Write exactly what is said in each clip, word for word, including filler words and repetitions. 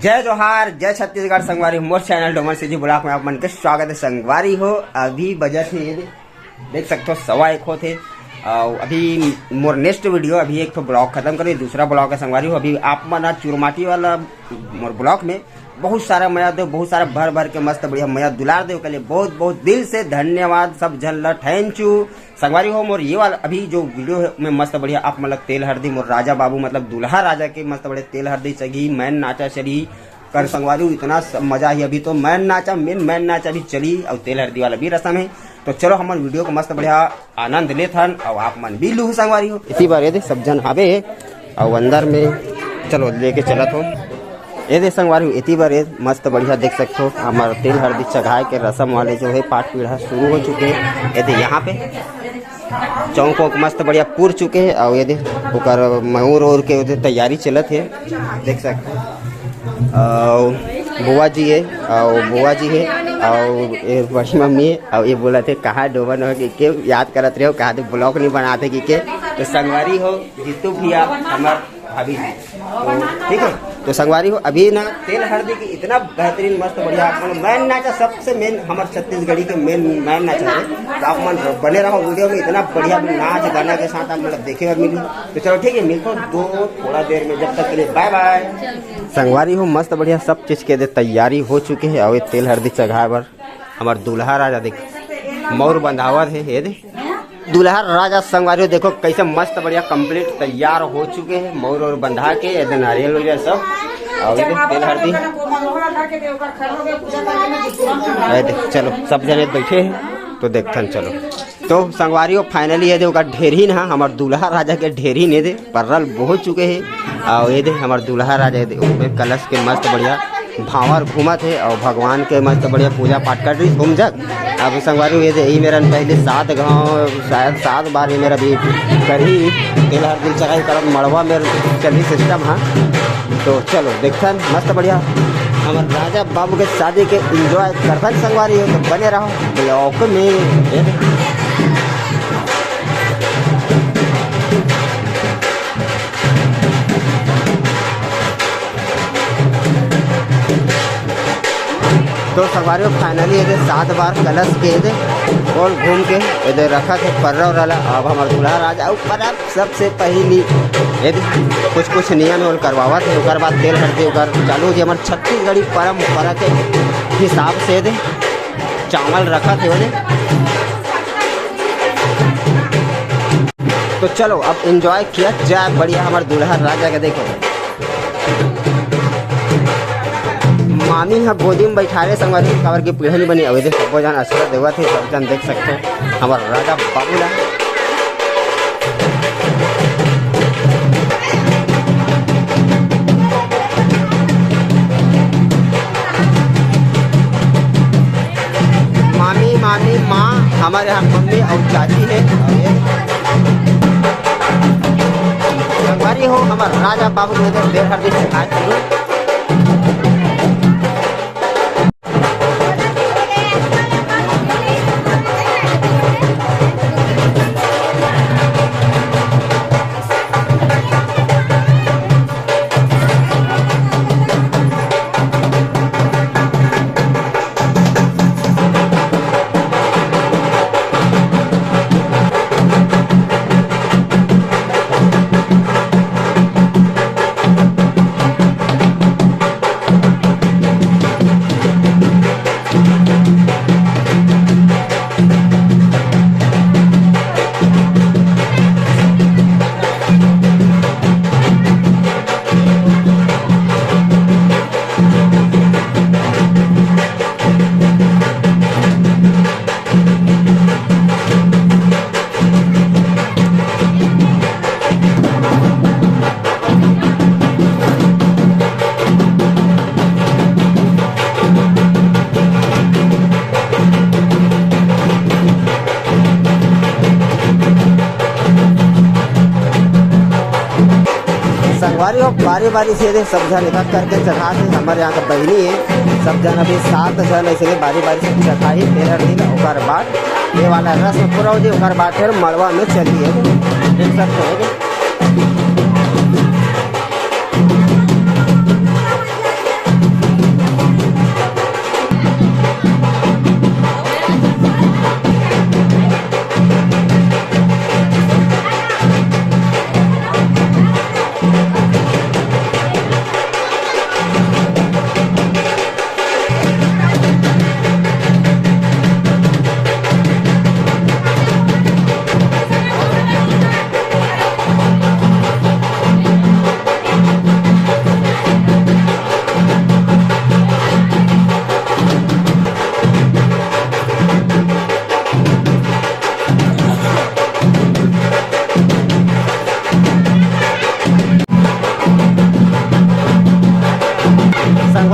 जय जोहार, जय छत्तीसगढ़ संगवारी हो। मोर चैनल डोमन सीजी ब्लॉग में आप मन के स्वागत है संगवारी हो। अभी बजत हे, ये देख सकते हो, सवा एक होत हे। अउ अभी मोर नेक्स्ट वीडियो, अभी एक ठो ब्लॉग खत्म करी, दूसरा ब्लॉग है संगवारी हो। अभी आप मन आज चुरमाटी वाला मोर ब्लॉग में बहुत सारा मया दो, बहुत सारा भर भर के मस्त बढ़िया मया दुलार दे, ओकर लिए बहुत बहुत दिल से धन्यवाद सब झन ला, थैंक यू। संगवारी हो, मोर ये वाला अभी जो वीडियो है, मैं मस्त बढ़िया आप मन ला तेल हरदी, मोर राजा बाबू मतलब दूल्हा राजा के मस्त बढ़िया तेल हरदी चघी, मैन नाचा चली कर संगवारी हो, इतना स-, मजा ही। अभी तो मैन नाचा, मेन मैन नाचा भी चली और तेल हरदी वाला भी रसम है। तो चलो हमन वीडियो को मस्त बढ़िया आनंद लेथन और आप मन भी लूहू संगवारी हो। इसी बार ये दे सब झन हावे और अंदर में चलो लेके चलत हो। ये दे संगवारी हो, इति बार ये मस्त बढ़िया देख सकते हो, हमार तेल हरदी चघाए के रसम वाले जो है पाठ पीढ़ा शुरू हो चुके हैं। ये दे यहाँ पे चौक वौक मस्त बढ़िया पुर चुके हैं और ये दे ओकर मयूर और के ओदे तैयारी चलत है, देख सकते हो। और बुआ जी है, और बुआ जी है, और ये बड़ी मम्मी है, और ये बोला थे कहाँ डोबन हो के, के याद करत रहे हो, कहाँ थे ब्लॉग नहीं बनाते कि के। तो संगवारी हो, जीतू भैया हमार भाभी जी। तो ठीक है, तो संगवारी हो, अभी ना तेल हरदी की इतना बेहतरीन मस्त बढ़िया आप मन, मैन नाचा सबसे मेन हमार छत्तीसगढ़ी के मेन मैन नाचा है। तो आप मन बने रहो वीडियो में, इतना बढ़िया नाच गाना के साथ आप मतलब देखे बर मिली। तो चलो ठीक है, मिलते हैं दो थोड़ा देर में, जब तक के लिए बाय बाय। संगवारी हो, मस्त बढ़िया सब चीज के दे तैयारी हो चुके है और ये तेल हरदी चघाए बर हमार दूल्हा राजा देख मौर बंधावत है। ये दे दूल्हा राजा संगवारी हो, देखो कैसे मस्त बढ़िया कंप्लीट तैयार हो चुके हैं, मौर और बंधा के, ये दे नारियल उरियल सब, और ये दे तेल हरदी। ये दे, चलो सब जने बैठे हैं तो देखथन, चलो। तो संगवारी हो, फाइनली ये दे ओकर ढेरहीन हा, हमार दूल्हा राजा के ढेरहीन ये दे पर्रल बहुत चुके हैं। और ये दे हमार दूल्हा राजा, ये दे ओमे कलश के मस्त बढ़िया भांवर घूमत है और भगवान के मस्त बढ़िया पूजा पाठ कर रही घूम जग। अब संगवारी हो, ये दे यही मेरा पहले सात गांव, शायद सात बार ये मेरा भी करही तेल हरदी चढ़ाई करब मड़वा में चली सिस्टम हा। तो चलो देखथन मस्त बढ़िया हमर राजा बाबू के शादी के एंजॉय करथन संगवारी हो, तो बने रहो ब्लॉग में। तो संगवारी हो, फाइनली ये दे सात बार कलश के ये दे गोल घूम के ये दे रखत हे पर्रा उर्रा ला। अब हमार दूल्हा राजा ऊपर अब सबसे पहली ये दे कुछ कुछ नियम है, ओल करवावत है, ओकर बाद तेल हरदी ओकर चालू हो जाए। हमार छत्तीसगढ़ी परंपरा के हिसाब से ये दे चावल रखत हे ये दे। तो चलो अब एंजॉय किया जाए बढ़िया हमार दूल्हा राजा के। देखो मामी ह गोदी में बैठारे संगवारी, काबर के पीढ़ा नहीं बनी। अवे दे सबो जन आशीर्वाद देवत हे, सब जन देख सकते हो हमार राजा बाबू ला। मामी, मामी, माँ, हमारे यहाँ मम्मी और चाची है। संगवारी हो, हमार राजा बाबू के उधर बेर हर दिन आज संगवारी हो, बारी बारी से दे सब झन एक एक करके चढ़ाथे। हमर यहाँ का बहिनी है, सब झन अभी सात झन ऐसे के बारी बारी से चढ़ाही। तेरह दिन ओकर बाद ये वाला रस्म पूरा हो जाए, ओकर बाद फिर मड़वा में चली है। देख सकते हो कि।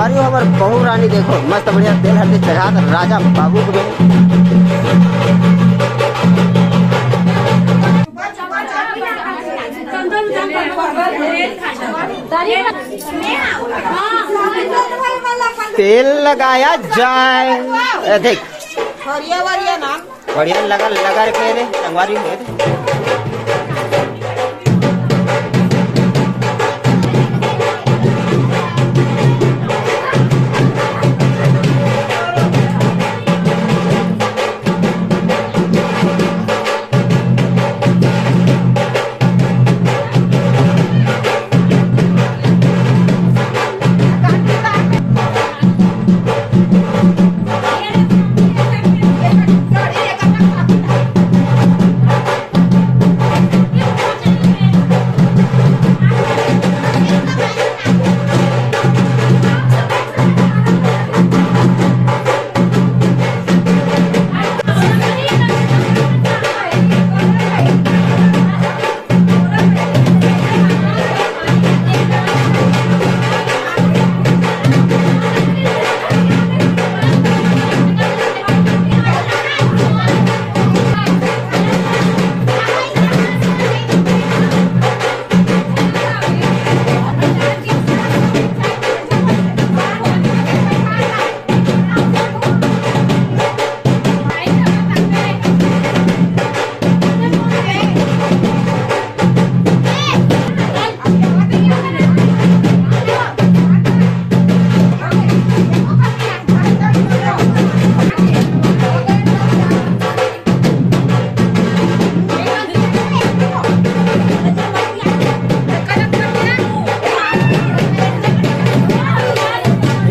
अरे हमर बहू रानी देखो, मस्त बढ़िया तेल हल्दी चढ़ात राजा बाबू के। तेल लगाया जाए। ए, देख, बढ़िया लगा, लगा रखे रे, संगवारी हुए थे।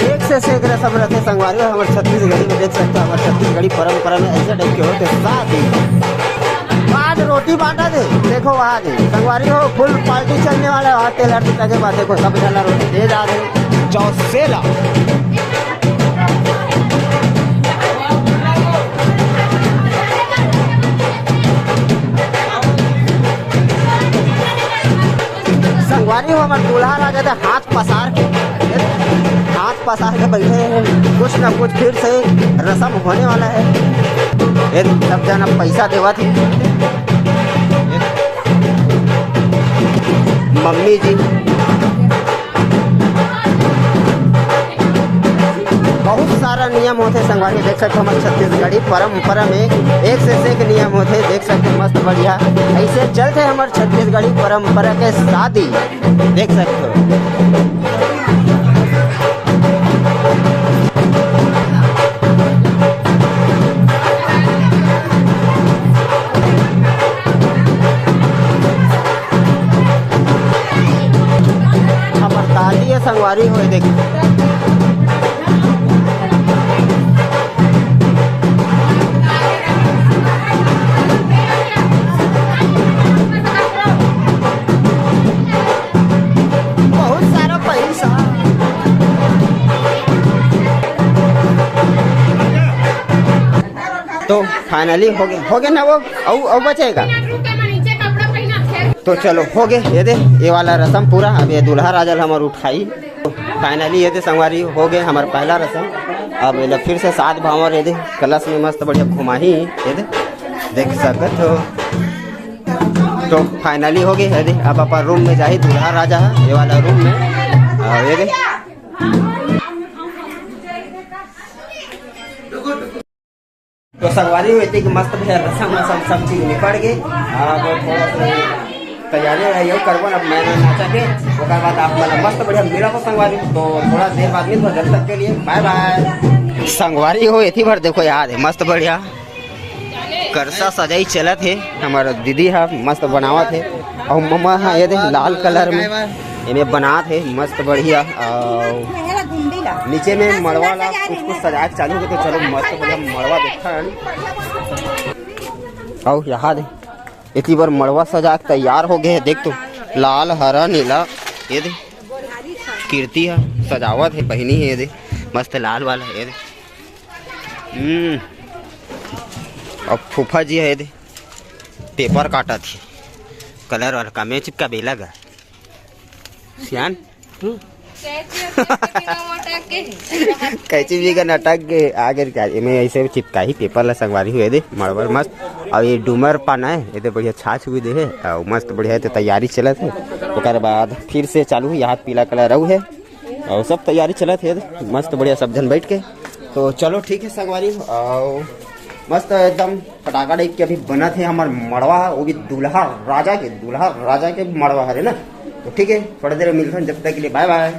एक से एक रसम रथे संगवारी हो। हमर छत्तीसगढ़ी में देख सकते हो, हमर छत्तीसगढ़ी परंपरा में ऐसे टाइप के होते शादी। आज रोटी बांटा दे, देखो आज संगवारी हो, फुल पार्टी चलने वाला है। वहाँ तेल हर लगे बात, देखो सब जना रोटी दे जा रहे, चौसेला। संगवारी हो, हमर दूल्हा राजा तो हाथ पसार के, हाथ पसार के बैठे हैं। कुछ ना कुछ फिर से रसम होने वाला है। ये सब जना पैसा देवत है। मम्मी जी, बहुत सारा नियम होथे संगवारी, देख सकते हो हमर छत्तीसगढ़ी परंपरा में एक से एक नियम होथे। देख सकते हो मस्त बढ़िया ऐसे चलथे हमर छत्तीसगढ़ी परंपरा के शादी, देख सकते हो। हमर दादी ये संगवारी होए, देखिए। बहुत सारा पैसा। तो फाइनली हो गए, हो गए ना वो, अउ अउ बचेगा। तो चलो हो गए, ये दे, ये वाला रसम पूरा। अब ये दूल्हा राजा ल हमर उठाई। फाइनली ये दे संगवारी हो गए हमर पहला रसम। अब एला फिर से सात भांवर ये दे कलश में मस्त बढ़िया घुमाही, ये दे देख सकत हो। तो फाइनली हो गए ये दे, अब अपन रूम में जाही दूल्हा राजा ह, ये वाला रूम में। और ये दे तो संगवारी हो एती कि मस्त भैया रसम वसम सब चीज निपट गए। अब थोड़ा सा तैयारी वैयारी करबो ना, मैं ना नाचा के, ओकर बाद आप मन मस्त बढ़िया मिला को संगवारी। तो थोड़ा देर बाद मिलबो, जब तक के लिए बाय बाय। संगवारी हो एती भर देखो यार, मस्त बढ़िया करसा सजाई चलत हे, हमर दीदी ह मस्त बनावत हे। अउ ममा ह ये दे लाल कलर में एमे बनात हे, मस्त बढ़िया। अउ नीचे में मड़वा ला कुछ कुछ सजाए के चालू होगे, तो चलो मस्त बढ़िया मड़वा देखन। अउ यहाँ दे एती बर मड़वा सजा के तैयार हो गए हे। देख तो लाल हरा नीला ये दे कीर्ति ह सजावत हे, बहिनी हे ये दे मस्त लाल वाला ये दे। हम्म। अब फूफा जी हे दे, पेपर काटत हे, कलर वाला का में चिपका बेला गा। सियान, हम्म। कैंची बिगन अटक गे, आ गे का, एमे ऐसे चिपकाही पेपर ला संगवारी हो, ए दे मड़वर मस्त। अउ ये डूमर पाना हे, ए दे बढ़िया छाछ भी दे हे, अउ मस्त बढ़िया हे, तो तैयारी चलत हे। ओकर बाद फिर से चालू हे, यहाँ पीला कलर अउ हे, अउ सब तैयारी चलत हे, मस्त बढ़िया सब झन बैठ के। तो चलो ठीक हे संगवारी, अउ मस्त एकदम फटाका टाइप के अभी बनत हे हमर मड़वा, वो भी दूल्हा राजा के, दूल्हा राजा के मड़वा हरे ना। तो ठीक हे, थोड़ा देर मिलथन, जब तक के लिए बाय बाय।